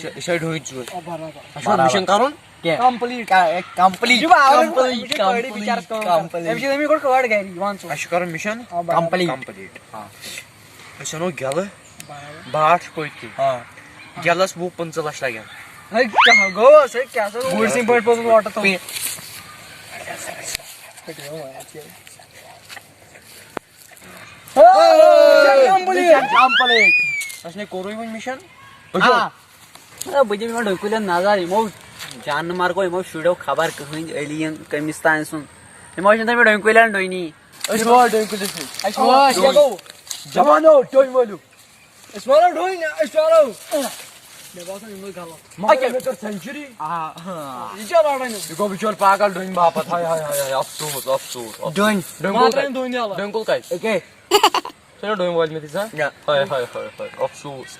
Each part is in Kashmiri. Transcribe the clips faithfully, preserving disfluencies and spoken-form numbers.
یہِ چھا ڈوٗنۍ ژوٗر؟ اَسہِ چھُ مِشن کرُن کیٛاہ؟ کمپلیٖٹ۔ کمپلیٖٹ۔ یہِ چھُ باورٕ، یہِ چھُ پٲڑی بِچارَس کٲم کران۔ أمِس چھِ أمِس گۄڈٕ کٲڈ گرِ، یہِ وَن ژٕ۔ اَسہِ چھُ کرُن مِشن آ، برابر۔ کمپلیٖٹ۔ کمپلیٖٹ۔ آ۔ أسۍ اَنو گٮ۪لہٕ۔ برابر۔ باٹھ چھُ پٔتۍ کِنۍ۔ آ۔ گٮ۪لَس وُہ پٕنٛژٕہ لَچھ لَگن۔ ہے، کیٛاہ گوٚو؟ ہے، کیٛاہ سا گوٚو؟ گُرۍ سٕنٛدۍ پٲٹھۍ پوٚزُس وۄٹہٕ تُل۔ پے-، کمپلیٖٹ۔ اَسہِ نے کوٚرُے وۄنۍ مِشن۔ آ۔ آ، بہٕ دِمہٕ یِمن ڈوٗنۍ کُلٮ۪ن نظر، یِمو جانہٕ مرگو، یِمو شُریو خبر کٕہٕنۍ alien کٔمِس تام سُنٛد۔ یِمو چھِنہٕ تھٲومٕتۍ ڈوٗنۍ کُلٮ۪ن ڈوٗنی۔ أسۍ وٲتۍ ڈوٗنۍ کُلِس نِش۔ اَسہِ وٲتۍ۔ جوانو، ڈوٗنۍ وٲلِو۔ أسۍ والو ڈوٗنۍ، أسۍ والو۔ مےٚ باسان، یِم لٔگۍ غلط۔ مگر مےٚ کٔر سینچری۔ آ، آ۔ یہِ کیٛاہ لڑٲے نہٕ؟ یہِ گوٚو بِچور پاگل ڈوٗنۍ باپتھ۔ ہاے، ہاے، ہاے، ہاے، افسوس، افسوس، افسوس۔ ڈوٗنۍ۔ ڈوٗنۍ کُل ماترٛاین کتہِ؟ ڈوٗنۍ اَلگ۔ ڈوٗنۍ کُل کتہِ؟ أکے۔ ژےٚ چھےٚ ڈوٗنۍ وٲلۍ مٕتۍ زانٛہہ؟ نہ۔ ہاے، ہاے، ہاے، ہاے، افسوس۔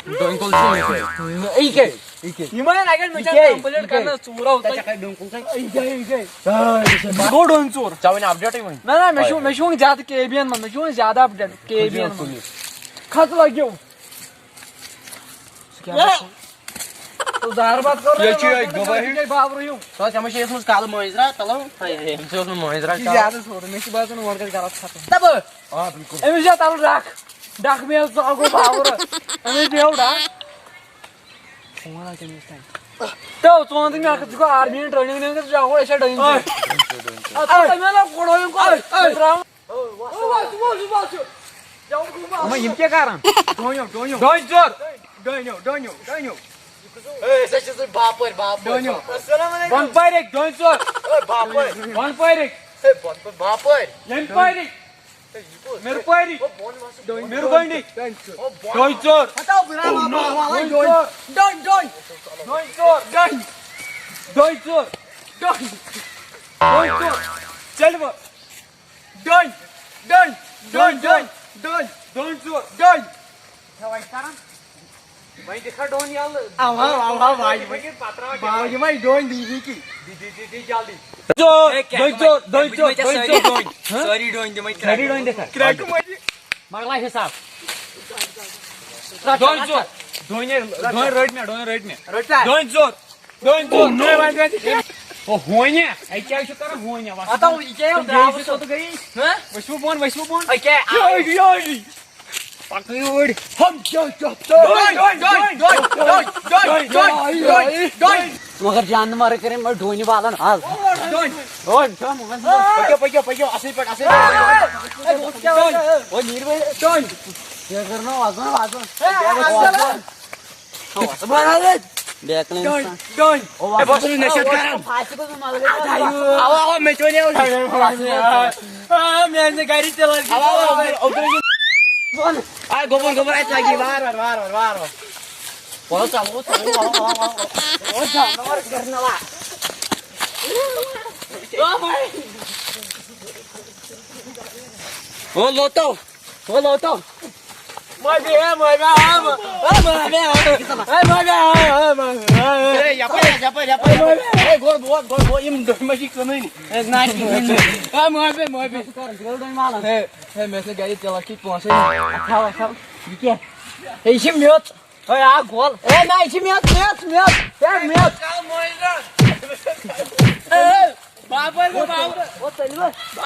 ڈوٗنۍ کُل چھُ یِہوٚے۔ یہِ کیٛاہ؟ یہِ کیٛاہ؟ یِم ہے لگن وٕنکٮ۪ن یہِ کیٛاہ؟ کمپلیٖٹ یہِ کیٛاہ؟ کرنس ژوٗرو ژےٚ تۄہہِ۔ چھےٚ کھَے ڈوٗنۍ کُل ژےٚ؟ یہِ کیٛاہ؟ یہِ کیٛاہ؟ آے، یہِ چھےٚ یہِ گوٚو ڈوٗنۍ ژوٗر۔ ژےٚ وَنہِ اپڈیٹٕے وۄنۍ؟ نہ، نہ، مےٚ چھُ، ہاے۔ مےٚ چھُ وۄنۍ زیادٕ کے بی ین منٛز، مےٚ چھُ وۄنۍ زیادٕ اپڈیٹ کے بی ین منٛز۔ کھژ لگیو۔ سُہ کیٛاہ گژھِ؟ تو زہر بات کر یہِ چھُ یِہوٚے گوٚبر ہیوٗ۔ بابرٕ ہیوٗ۔ سۄ ٲس، یِمو چھِ یَتھ منٛز کالہٕ مٲنٛزِ راتھ، تَلو۔ ہاے، ہاے، أمِس اوس نہٕ مٲنٛزِ راتھ یہِ چھُ کالہٕ۔ زیادٕ ژھوٚرُن، مےٚ چھُ باسان اورٕ گژھِ غلط ختم۔ دَبہٕ۔ آ، بِلکُل۔ أمِس چھا تَلہٕ ڈَکھ؟ ڈَکھ مےٚ ژٕ اَکھ گوٚو باوُر۔ أمِس بیٚہو ڈَکھ۔ فون آو تٔمِس تام۔ تو، ژٕ وَن تہٕ مےٚ اَکھ کَتھ، ژٕ گوٚو آرمی ہٕنٛدۍ ٹرٛینِنٛگ نِوان کِنہٕ ژٕ چھُکھ اَکھ اَسہِ ٹرٛینِنٛگ دِوان؟ اَدٕ تَمہِ علاوٕ کوٚڑ وۄنۍ کوٚر۔ آے، آے۔ ترٛاوُن۔ اما، یِم کیٛاہ کَران؟ ڈوٗنیو، ڈوٗنیو۔ ڈوٗنۍ ژور۔ ڈوٗنیو، ڈوٗنیو، ڈوٗنیو۔ ہے، أسۍ حظ چھِ زٕ باپٲرۍ، باپٲرۍ، ڈوٗنیو۔ باپٲرۍ۔ بۄنہٕ پٲرِکۍ، ڈوٗنۍ ژور۔ ہے، باپٲرۍ۔ بۄنہٕ پٲرِکۍ۔ ہے، بۄنہٕ پٲرۍ، باپٲرۍ۔ ییٚمہِ پٲرِکۍ۔ ہے، یہِ کُس؟ مِرٕ پٲرِکۍ۔ او، بۄن وَسہٕ، ڈوٗنۍ۔ بۄن۔ مِرٕ گۄنٛڈِکۍ۔ ڈوٗنۍ ژور۔ ہَتاو بٕرا، ڈوٗنۍ ژور۔ ڈوٗنۍ، ڈوٗنۍ۔ ڈوٗنۍ ژور۔ ڈوٗنۍ۔ ڈوٗنۍ ژور۔ ڈوٗنۍ۔ ڈوٗنۍ ژور۔ چلو۔ ڈوٗنۍ۔ ڈوٗنۍ۔ ڈوٗنۍ۔ ڈوٗنۍ۔ ڈوٗنۍ۔ ڈوٗنۍ ژور۔ ڈوٗنۍ۔ کیٛاہ وۄنۍ کران؟ وۄنۍ دِکھا ڈوٗنۍ یَلہٕ؟ اَوا، اَوا، وۄنۍ۔ وۄنۍ دِکھا پَتہٕ ترٛاوان وۄنۍ دِمَے ڈوٗنۍ دی دی کی۔ دی، دی، دی، دی، جلدی۔ ژور، ڈوٗنۍ ژور، ڈوٗنۍ ژور، ڈوٗنۍ ژور۔ سٲری ڈوٗنۍ دِمَے سٲری ڈوٗنۍ دِکھا؟ کرٛٮ۪کہٕ مۄنجہِ۔ مۄکلاو حِساب۔ ڈوٗنۍ ژور۔ ڈوٗنۍ، ڈوٗنۍ رٔٹۍ مےٚ، ڈوٗنۍ رٔٹۍ مےٚ۔ رٔٹۍ مےٚ۔ ڈوٗنۍ ژور۔ ڈوٗنۍ ژور۔ او، ہونہِ۔ اَتہِ کیٛاہ چھُ کران ہونہِ؟ ہتاو، یہِ کیٛاہ یہِ بیٚیہِ درٛاو زٕ سُہ؟ ژوٚٹ گٔیی۔ ہہ؟ وٕچھِو بۄن، وٕچھِو بۄن۔ أکیٛاہ آو۔ یوڑی، یوڑی۔ پکہٕ یوڑ۔ ہم کیا چاہتا ہے؟ ڈوٗنۍ، ڈوٗنۍ، ڈوٗنۍ۔ مگر جان مارٕ کٔرِم ڈوٗنۍ والن آز۔ ڈوٗنۍ۔ ڈوٗنۍ۔ پٔکِو، پٔکِو، پٔکِو، اَصٕل پٲٹھۍ، اَصٕل پٲٹھۍ۔ او نیٖر وۄنۍ۔ ڈوٗنۍ۔ یہِ کٔر نہٕ وَزن، وَزن۔ ہے، وَزن۔ بیکلین ڈوٗنۍ، ڈوٗنۍ۔ او، ہے، بہٕ اوسُس نشہٕ کران۔ فاسِق اوسُس مگر۔ اَوا، اَوا، مےٚ تہِ وَنیو۔ آ، مےٚ ٲسۍ نہٕ گَرِ تہِ لَگہِ۔ اَوا، اَوا، اَوا، اَوا۔ آ، گوٚبُر، گوٚبُر، اَتہِ لَگہِ وارٕ وارٕ، وارٕ وارٕ، وارٕ وارٕ۔ وَلہٕ ژَلو، ژَلو، وَلہٕ، وَلہٕ، وَلہٕ، وَلہٕ۔ او جانور گَرٕ نہٕ وا۔ او بھائی۔ او لوٹو۔ او لوٹو۔ ماجہِ، اے ماجہِ، آ، آ، ماجہِ، آ، اے ماجہِ، آ، آ، ماجہِ، آ۔ اے، یپٲرۍ، یپٲرۍ، یپٲرۍ۔ اے، گوٚو، گوٚو، گوٚو، گوٚو، یِم دۄہ ما چھِ کٕنٕنۍ؟ اے، نہ، کٕنٕنۍ۔ اے، ماجہِ، ماجہِ۔ ہے، ہے، مےٚ ٲسۍ نہٕ گرِ تِلَس کِتھ پونٛسہٕ۔ اَتھ تھاو، اَتھ تھاو۔ یہِ کیٛاہ؟ ہے، یہِ چھِ میٚژ۔ ہے، آ، گول۔ ہے، نہ، یہِ چھِ میٚژ، میٚژ، میٚژ۔ ہے، میٚژ۔ اے، باپٲرۍ گوٚو، باپٲرۍ۔ او، تیٚلہِ گوٚو۔